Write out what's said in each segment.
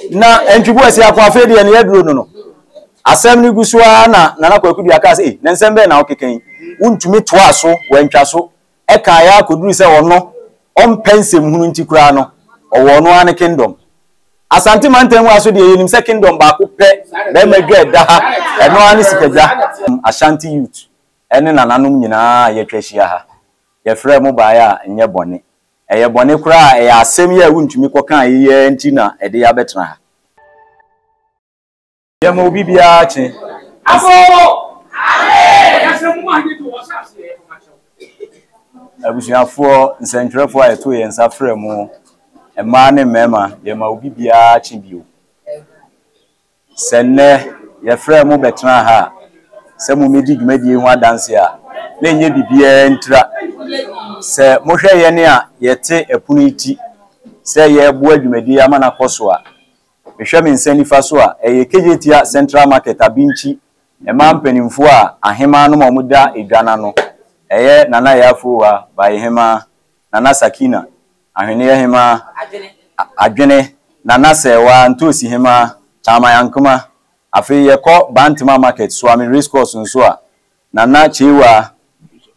Na Antwibu Asiako afei deɛ ne aduro no no. Asɛm no gu so ara na Nana Kwaku Duah kaa sɛ, Ei, na nsɛm bɛn na wokeka yi? Wontumi toaa so, wantwa so. Ɛkaeɛ ara kɔduruu sɛ ɔno, ɔmpɛ nsɛmhunu nti koraa no, ɔwɔ ɔno ara ne kingdom. Asante mantam ha so deɛ yɛnim sɛ kingdom baako pɛ, bɛrima dwa ɛda ha, ɛno ara ne sikadwa. Ashanti youth ne nananom nyinaa a yɛatwa ahyia ha, yɛfrɛɛ mo baeɛ a, nyɛ bɔne. Ɛyɛ bɔne koraa a, ɛyɛ asɛm yi a wontumi kɔkaa yi ara nti na ɛde yɛn abɛtena ha. Yɛma obi biara kye. Abusuafoɔ, nsɛntwerɛfoɔ a yɛtoo yɛn nsa frɛɛ mo, mmaa ne mmarima, yɛma obi biara kye bio. Sɛ nnɛ yɛfrɛɛ mo bɛtenaa ha a, sɛ mommɛdi dwumadie yi ho adanseɛ a, na ɛnyɛ biribiara ntira. Sɛ mohwɛ yɛn a yɛte ɛpono yi ti sɛ yɛreboa dwumadie yi ama no akɔ so a, mehwɛ me nsa nifa so a, ɛyɛ Kejetia Central Market Abinkyi mmaa mpanimfoɔ a ahemaa nom a wɔda dwa no ano, ɛyɛ Nana Yaa Afuowa, Bayehemaa, Nana Sakina, Ahweneɛ hemaa, Adwene, Nana Sɛɛwaa, Ntoosi hemaa, Kyaman Ankoma. Afei yɛkɔ Bantama Market, Suame Race Course nso a, Nana Kyeiwaa,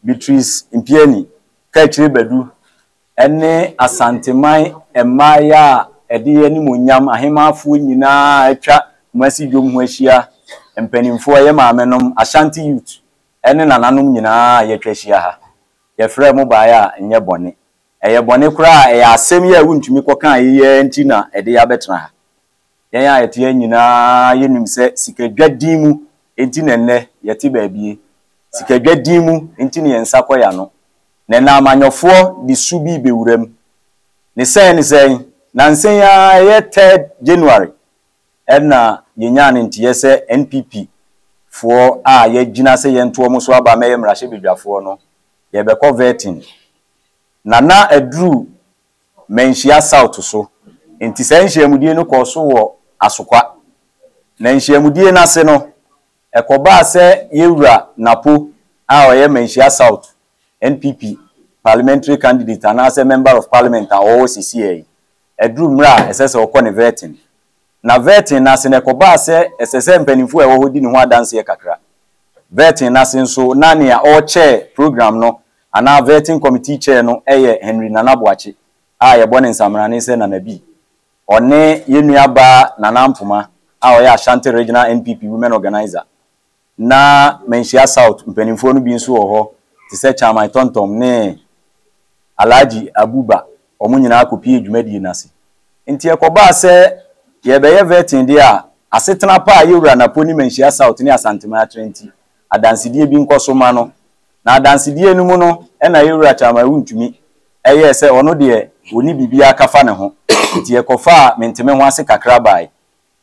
Beatrice Mpiani, Kaakyire Badu ne Asanteman mmaeɛ a ɛde animuonyam ahemaafoɔ nyinaa a atwa Kumasi dwom ho ahyia, mpanimfoɔ, ɛyɛ maamenom, Ashanti Youth ne nananom nyinaa a yɛatwa ahyia ha. Yɛfrɛɛ mo baeɛ a, nyɛ bɔne. Ɛyɛ bɔne koraa a, ɛyɛ asɛm yi a wontumi kɔkaa yi ara nti na ɛde yɛn abɛtena ha. Yɛn a yɛte ha nyinaa yɛnim sɛ sikadwa din mu nti na ɛnnɛ yɛte baabi yi. Sikadwa din mu nti na yɛn nsa kɔ yɛn ano. Na ɛnnɛ amanyɔfoɔ de su bi rebɛwura mu. Ne sɛn ne sɛn? Nansa yi ara ɛyɛ third January ɛna yɛnyaa no nteɛ sɛ NPP foɔ a yɛagyina sɛ yɛnto wɔn so aba mmɛyɛ mmarahyɛbadwafoɔ no, yɛrebɛkɔ vetting. Na na aduru Manhyia South so, enti saa nhyiamudie no kɔɔ so wɔ Asokwa. Na nhyiamudie no ase no, ɛkɔbaa sɛ Yɛwura Napo a ɔyɛ Manhyia South NPP parliamentary candidate anaasɛ Member of Parliament a ɔwɔ hɔ sesiaa yi, aduru mmerɛ a ɛsɛ sɛ ɔkɔ ne vetting. Na vetting no ase no, ɛkɔbaa sɛ ɛsɛ sɛ mpanimfoɔ a ɛwɔ hɔ di ne ho adanseɛ kakra. Vetting no ase nso, na nea ɔrechair program no anaa vetting committee chair no yɛ Henry Nana Boakye a yɛbɔ ne nsamrane sɛ Nana B. Ɔne yɛn nuabaa Nana Ampoma a ɔyɛ Ashanti Regional NPP Women Organiser. Ná Manhyia South mpanimfoɔ no bi nso wɔ hɔ te sɛ Chairman Tɔntɔm ne Alhaji Abuba, wɔn nyinaa kɔpuee dwumadie no ase. Nti ɛkɔbaa sɛ yɛrebɛyɛ vetting deɛ a, asetena pa a Yɛwura Napo ne Manhyia South ne Asanteman atra nti, adansedie bi nkɔ so mma no. Na adansedie no mu no na Yɛwura Chairman Wontumi yɛɛ sɛ ɔno deɛ ɔnni biribiara ka fa ne ho. Nti yɛkɔfaa mentemehoase kakra baeɛ.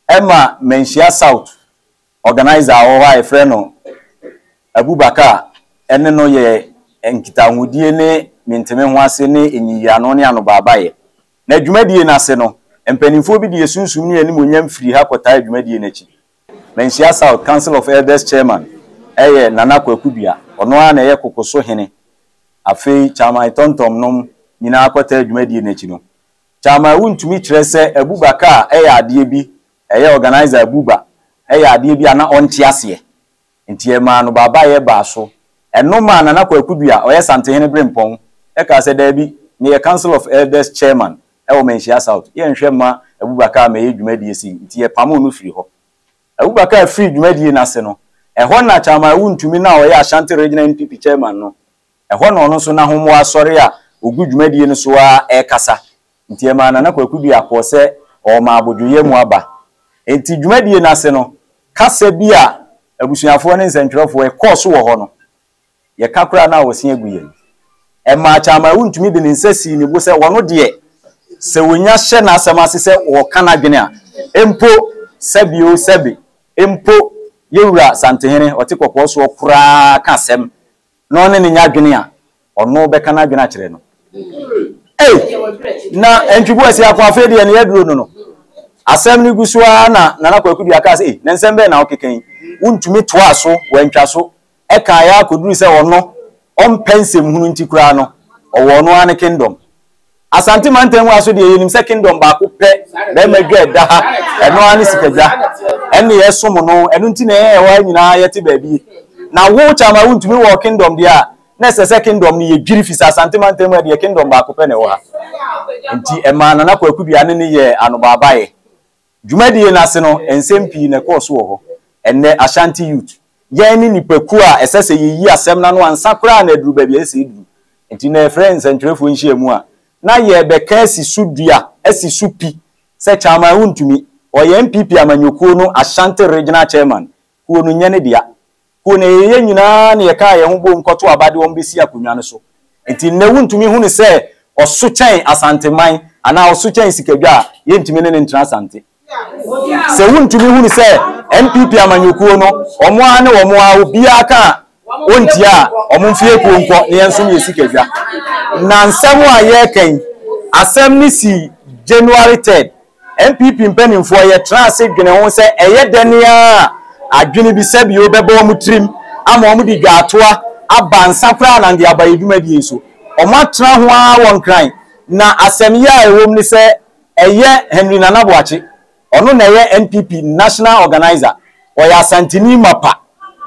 Ɛma Manhyia South Organiser a ɔwɔ hɔ a yɛfrɛ no Abubakar ne no yɛɛ nkitahodie ne mentemehoase ne nyiyiano ne anobaabaeɛ. Na dwumadie no ase no, mpanimfoɔ bi de yɛ sunsum ne animuonyam firii ha kɔtaa dwumadie no akyi. Manhyia South Council of Elders Chairman yɛ Nana Kwaku Dua, ɔno ara na ɛyɛ Kokoso hene. Afei Chairman Tɔntɔm nom nyinaa kɔtaa dwumadie no akyi no, Chairman Wontumi kyerɛ sɛ Abubakar yɛ adeɛ bi Ɛyɛ organiser Buba yɛ adeɛ bi a na ɔnte aseɛ nti ɛmaa no baabaeɛ baa so. Ɛno maa Nana Kwaku Dua, ɔyɛ Santehene Berempɔn, kaa sɛ daabi, meyɛ Council of Elders Chairman wɔ Manhyia South, yɛnhwɛ mma Abubakar mmɛyɛ dwumadie sei, nti yɛpamoo no firii hɔ. Abubakar firii dwumadie no ase no, ɛhɔ na Chairman Wontumi no a ɔyɛ Ashanti Regional NPP Chairman no, ɛhɔ na ɔno nso n'ahommoa asɔre a ɔgu dwumadie no so ara rekasa. Nti ɛmaa Nana Kwaku Duah kɔɔ sɛ ɔrema abodwoyɛ mu aba. Enti dwumadie no ase no, kasa bi a abusuafoɔ ne nsɛntwerɛfoɔ ɛkɔɔ so wɔ hɔ no, yɛka koraa na wɔse agu yɛn. Ɛmaa Kyama Wontumi de ne nsa sii ne bo sɛ ɔno deɛ, sɛ ɔnya hyɛ n'asɛm ase sɛ ɔreka n'adwene a, mpo sɛbe o sɛbe, mpo Yɛwura Santehene ɔte kɔkɔɔ soɔ koraa ka asɛm na ɔne no nya adwene a, ɔno bɛka n'adwene akyerɛ no. Ei! Na Antwibu Asiako afei deɛ ne aduro no no. Asɛm no gu so ara na Nana Kwaku Duah kaa sɛ, Ei, na nsɛm bɛn na wokeka yi? Wontumi toaa so, wantwa so. Ɛkaeɛ ara kɔduruu sɛ ɔno, ɔmpɛ nsɛmhunu nti koraa no, ɔwɔ ɔno ara ne kingdom. Asante mantam ha so deɛ yɛnim sɛ kingdom baako pɛ, bɛrima dwa ɛda ha, Ɛno ara ne sikadwa. Ɛne yɛsom no, ɛno nti na yɛn a yɛwɔ ha nyinaa yɛte baabi. Na wo Kyama wontumi wɔ kingdom deɛ a, na ɛsɛ sɛ kingdom no yɛdwiri fi sɛ Asante mantam mu a deɛ kingdom baako pɛ na ɛwɔ ha. Nti ɛmaa Nana Kwaku Duah ne no yɛɛ anobaabaeɛ. Dwumadie no ase no, nsɛm pii na ɛkɔɔ so wɔ hɔ. Ɛnnɛ, Ashanti Youth, yɛn ne nnipakuo a ɛsɛ sɛ yɛyi asɛm no ano ansa koraa na aduru baabi a ɛsɛ sɛ ɛduru. Nti na yɛfrɛ nsɛntwerɛfoɔ nhyiamu a, na yɛrebɛka asi so dua, asi so pi sɛ Chairman Wontumi, ɔyɛ NPP amanyɔkuo no Ashanti Regional Chairman, kuo no nyɛ ne dea. Kuo no ɛyɛ yɛn nyinaa na yɛkaa yɛn ho boom kɔtoo aba de wɔn bɛsii akonnwa no so. Nti nnɛ wontumi hu no sɛ ɔso kyɛn Asanteman anaa ɔso kyɛn Sikadwa a, yɛntumi ne no ntena Asante. Sɛ wontumi hu no sɛ NPP amanyɔkuo no, wɔn ara ne wɔn ara, obiara ka a ɔntie a, wɔn mfa yɛn kuo nkɔ na yɛnsom yɛn Sikadwa. Na nsɛm a yɛreka yi, asɛm no sii January third, NPP mpanimfoɔ yɛtena ase dwene ho sɛ ɛyɛ dɛn ara a adwene bi sɛbio bɛba wɔn tirim ama wɔn de dwaatoa aba ansa koraa na de aba yɛn dwumadie yi so. Wɔn atena ho ara wɔ Nkran na asɛm yɛ a ɛwɔ mu ne sɛ ɛyɛ Henry Nana Boakye, ɔno na ɛyɛ NPP National Organiser, ɔyɛ Asanteni mapa,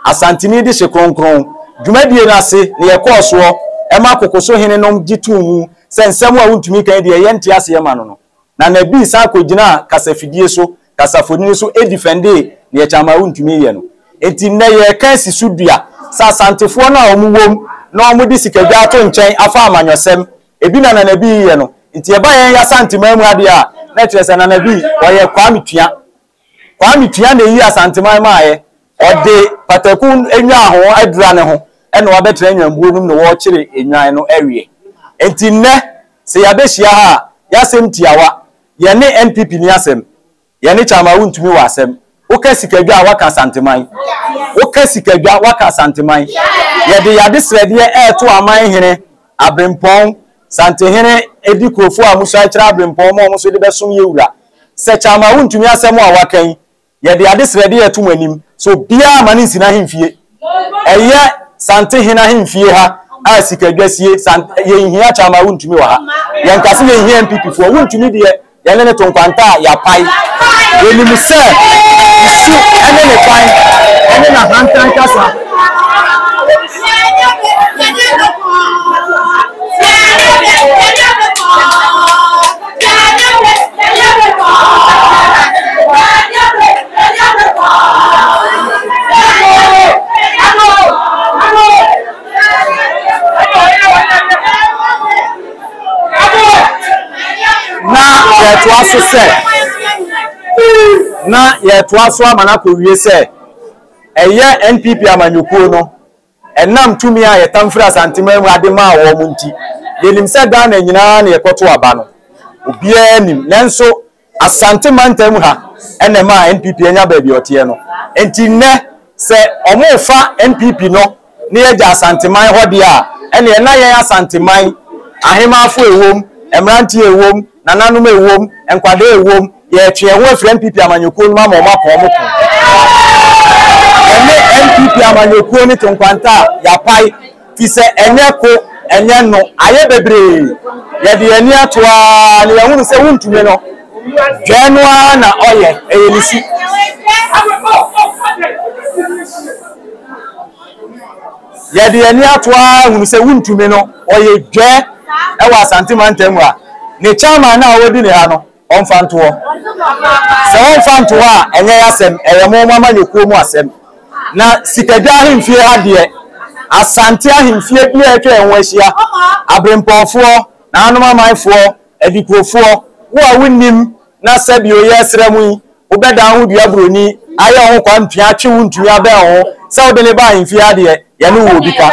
Asanteni dehye kronkron. Dwumadie no ase na yɛkɔɔ soɔ ma Kokoso hene nom gye too mu sɛ nsɛm a wontumi nka yi deɛ yɛnte aseɛ ma no no. Na Nabii san kɔgyinaa kasafidie so, kasafonini so difɛndee deɛ Kyama wontumi yɛ no. Enti nnɛ yɛreka asi so dua sɛ Asantefoɔ no a wɔn wom na wɔde sikadwa ato nkyɛn afa amanyɔsɛm, ebi na Nana Bii yɛ no. Nti ɛba yɛn Asanteman mu adeɛ a, na ɛkyerɛ sɛ Nana Bii ɔyɛ Kwame Tua. Kwame Tua na ɛyii Asanteman maaeɛ. Ɔde pataku nnwaho adura ne ho na wabɛtena nnwambuo no mu na wɔrekyere nnwan no awie. Enti nnɛ sɛ yɛabɛhyia ha a, y'asɛm tiawa, yɛne NPP ni asɛm, yɛne Chairman Wontumi wɔ asɛm. Woka sikadwa a, woaka Asanteman. Woka sikadwa, woaka Asanteman. Yɛde y'adesrɛdeɛ ɛreto aman hene, Abrempɔn, Santehene edi kurofoɔ a musuae kyerɛ Abrempɔn ma wɔn nso de bɛsom yɛ wura. Sɛ Chairman Wontumi asɛm a waka yi, Yɛde adesrɛdeɛ reto mo anim sɛ obiara mma no nsi n'ahemfie. Ɛyɛ Santehene ahemfie ha a sikadwa sie. Sant yɛnhia Kyama Wontumi wɔ ha. Yɛnka sɛ yɛnhia NPP foɔ. Wontumi deɛ yɛne no to nkwanta a yɛapae. Yɛnim sɛ ne su ne ne kwan ne n'ahantan kasa. Na yɛtoa so sɛ na yɛtoa so ama no akɔwie sɛ ɛyɛ NPP amanyɔkuo no Ɛnam tumi a yɛtam firi Asanteman mu ade maa wɔn nti, yɛnim sɛ Ghana nyinaa na yɛkɔto aba no. Obiara nim. Nanso Asante mantam ha na ɛmaa NPP anya baabi a ɔteɛ no. Enti nnɛ, sɛ wɔrefa NPP no na yɛagya Asanteman hɔ deɛ a, ɛnneɛ na yɛn Asanteman ahemafo a ɛwom, mmeranteɛ a ɛwom, nananom a ɛwom, nkwadaa a ɛwom, Yɛretwe yɛn ho afiri NPP amanyɔkuo no mu ama wɔn akɔ wɔn ko. Yɛne NPP amanyɔkuo no te nkwanta a yɛapae fi sɛ ɛnyɛ ko ɛnyɛ no ayɛ bebree. Yɛde yɛn ani ato ara na yɛahunu sɛ wontumi no, dwɛɛ no ara na ɔyɛ, ɛyɛ ne su. Yɛde yɛn ani ato ara hunu sɛ wontumi no, ɔyɛ dwɛɛ ɛwɔ Asante mantam ha. Ne chairman no a ɔdi ne ha no, Ɔmfa nto hɔ. Sɛ ɔmfa nto hɔ a, ɛnyɛ y'asɛm, ɛyɛ mo mo amanyɔkuo mu asɛm. Na Sikadwa ahemfie ha deɛ, Asante ahemfie biara a atwa yɛn ho ahyia, Aberempɔnfoɔ, Nananom amanfoɔ, Adikurofoɔ, wo a wonnim na sɛbio yɛresrɛ mo yi, wobɛdan wo ho dua buroni, ayɛ wo ho kwa mpia atwe wo ntumi abɛn wo ho sɛ wode no ba ahemfie ha deɛ, yɛne wo wɔ bi ka.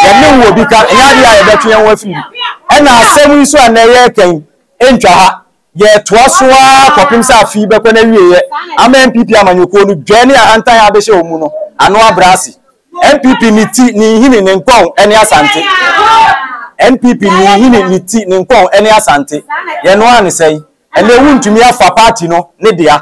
Yɛne wo wɔ bi ka, ɛnyɛ adeɛ a yɛbɛtwe yɛn ho afiri mu. Ɛna asɛm yi nso a nnɛ yɛreka yi, ɛntwa ha. Yɛretoa so ara kɔpem sɛ afe yi bɛkɔ n'awieɛ ama NPP amanyɔkuo no dwɛ ne ahantan a abɛhyɛ wɔn mu no ano abrɛ ase. NPP ne ti, ne nhini, ne nkɔn ne Asante. NPP ne nhini, ne ti, ne nkɔn ne Asante. Yɛnoaa ne sɛn? Ɛnɛ wontumi afa party no ne dea.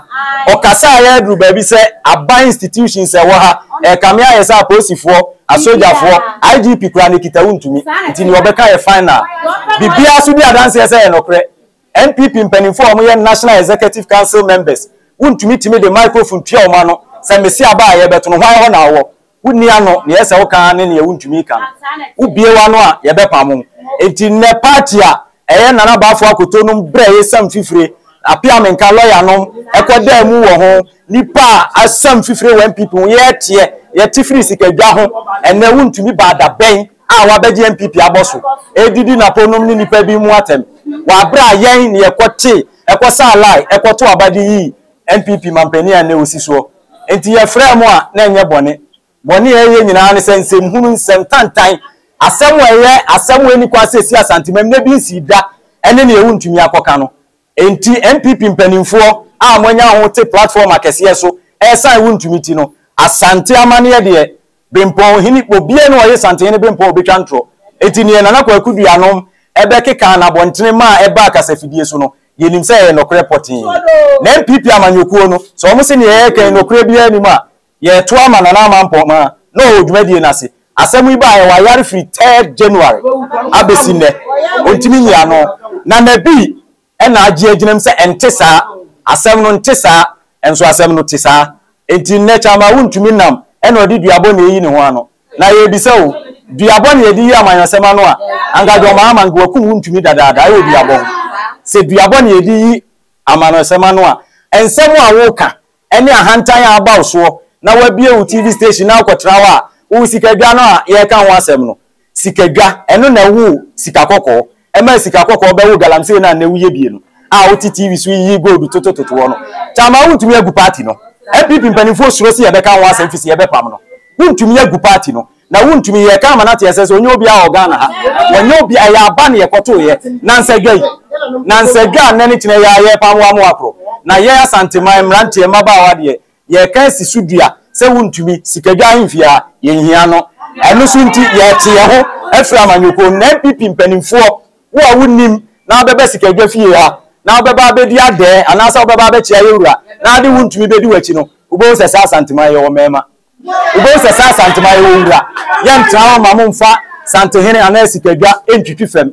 Ɔkasaeɛ aduru baabi sɛ aban institutions a ɛwɔ ha ɛrekame ayɛ sɛ apolisifoɔ, asogyafoɔ, IGP koraa no kita wontumi. Nti nea ɔbɛka yɛ final. Biribiara nso di adanseɛ sɛ ɛyɛ nokorɛ. NPP mpanimfoɔ a wɔyɛ National Executive Council members, wontumi tumi de microphone tua wɔn ano sɛ mese aba a yɛbɛto no, hwan hɔ na wowɔ? Wonni ano, nea ɛsɛ woka ara ne nea wontumi ka no. Wobue w'ano a, yɛbɛpamo wo. Enti nnɛ party a ɛyɛ Nana Bafo Akoto nom brɛ yɛsam fifire, Appiah-Menka lawyer nom ɛkɔdaa mu wɔ ho, nnipa a asam fifire wɔ NPP ho, yɛteɛ, yɛte firi sikadwa ho, ɛnnɛ wontumi baa da bɛn a wabɛgye NPP abɔ so, ɛredidi Napo nom ne nnipa bi mu atɛm wɔ aberɛ a yɛn ne yɛkɔte, ɛkɔsaa line, ɛkɔto aba de yii NPP mampanin a nnɛ ɔsi soɔ. Enti yɛfrɛɛ mo a, na ɛnyɛ bɔne. Bɔne a ɛyɛ nyinaa ne sɛ nsɛmhunu, nsɛm tantan, asɛm a ɛyɛ asɛm a ɛnni kwan sɛ ɛsi Asantemam na ebi nsii da ne nea wontumi akɔka no. Enti NPP mpanimfoɔ a moanya ho te platform akɛseɛ so resan wontumi ti no, Asante amanneɛ deɛ, Bempɔn hene, obiara nni hɔ a ɔye Santehene Bempɔn a ɔbɛtwa ntorɔ. Enti neɛ Nana Kwaku Duanom bɛkekaa no abɔntene maa ɛbaa kasafidie so no, yɛnim sɛ ɛyɛ nɔkorɛ pɔtee. Na NPP amanyɔkuo no, sɛ wɔn se neɛ yɛreka yi nɔkorɛ biara nni mu a, yɛreto ama Nana Amampɔmaa na ɔwɔ dwumadie no ase. Asɛm yi baeɛ, wayare firi third January abɛsi nnɛ, ɔntumi nyi ano. Nana Bi na agye agyinam sɛ ɛnte saa, asɛm no nte saa, nso asɛm no te saa. Enti nnɛ Kyama wontumi nam na ɔde duabɔ na ɛyi ne ho ano. Na yɛrebisa o, duabɔ na yɛde yi amanyɔsɛm ano a, anka John Mahama anka wakum wontumi dadaada ɛwɔ duabɔ ho. Sɛ duabɔ na yɛde yi amanyɔsɛm ano a, nsɛm a woka ne ahantan a aba wo soɔ na woabue wo TV station na wokɔtena hɔ a, wo sikadwa no a yɛreka ho asɛm no, sikadwa, ɛno na ɛwoo sika kɔkɔɔ, ɛmaa sika kɔkɔɔ bɛwoo galamsey no a nnɛ woyɛ bie no, a wote TV so yiyi gold totototo hɔ no. Kyama wontumi agu party no. NPP mpanimfoɔ suro sɛ yɛbɛka ho asɛm firi sɛ yɛbɛpam no. Wontumi agu party no. Na wontumi, yɛka ama no ate aseɛ sɛ ɔnyɛ obiara wɔ Ghana ha. Wɔnyɛ obi, ɛyɛ aba na yɛkɔtoeɛ. Nansa dwa yi, nansa dwa a nnɛ ne kyena yi ara yɛrepam wo ama woakorɔ. Na yɛn Asanteman mmeranteɛ, mmabaawa deɛ, yɛreka asi so dua sɛ wontumi, sikadwa ahemfie ha, yɛnhia no. Ɛno so nti, yɛrete yɛn ho afiri amanyɔkuo no. Na NPP mpanimfoɔ, wo a wonnim na wobɛba sikadwa fie ha, na wobɛba abɛdi adɛɛ anaasɛ wobɛba abɛkyea yɛn wura na ade wontumi bɛdi w'akyi no, wobɛhu sɛ saa Asanteman yɛwɔ mmarima. Wobɛhu sɛ saa Asanteman yɛwɔ wura. Yɛntena hɔ mma momfa Santehene anaa sikadwa ntwitwi fam.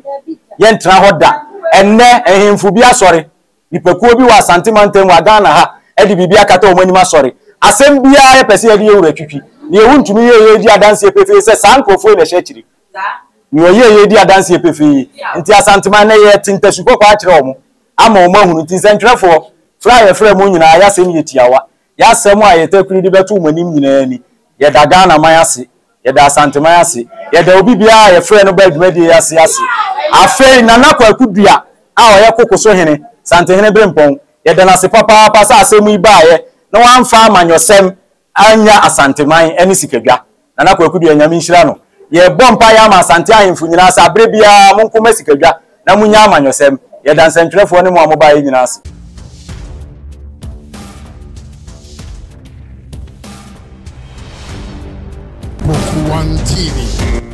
Yɛntena hɔ da. Ɛnnɛ, nhemfo bi asɔre. Nnipakuo bi wɔ Asante mantam mu a Ghana ha de biribi akata wɔn anim asɔre. Asɛm biara yɛpɛ sɛ yɛde yɛn wura twitwi. Nea wontumi yɛeɛ yi di adanseɛ pefee sɛ saa nkurɔfoɔ yi na ɛhyɛ akyire. Nea ɔyɛeɛ yi di adanseɛ pefee. Nti Asanteman nnɛ yɛte ntasu kɔkɔɔ akyerɛ wɔn ama wɔn ahunu. Nti nsɛntwerɛfoɔ, frɛ a yɛfrɛ mo nyinaa yɛasɛm yɛ tiawa. Y'asɛm a yɛtakuri de bɛto mo anim nyinaa ni, Yɛda Ghana man ase, yɛda Asanteman ase, yɛda obi biara a yɛfrɛɛ no baa dwumadie yi ase ase. Afei Nana Kwaku Dua a ɔyɛ Koko so hene, Santehene Berempɔn, yɛda no ase papaapa sɛ asɛm yi baeɛ na wamfa amanyɔsɛm annya Asanteman ne sikadwa. Nana Kwaku deɛ Nyame nhyira no. Yɛbɔ mpaeɛ ama Asante ahemfo nyinaa sɛ aberɛ biara monko ma sikadwa na monnya amanyɔsɛm. Yɛda nsɛntwerɛfoɔ ne mo a mobaeɛ nyinaa ase. Book One TV.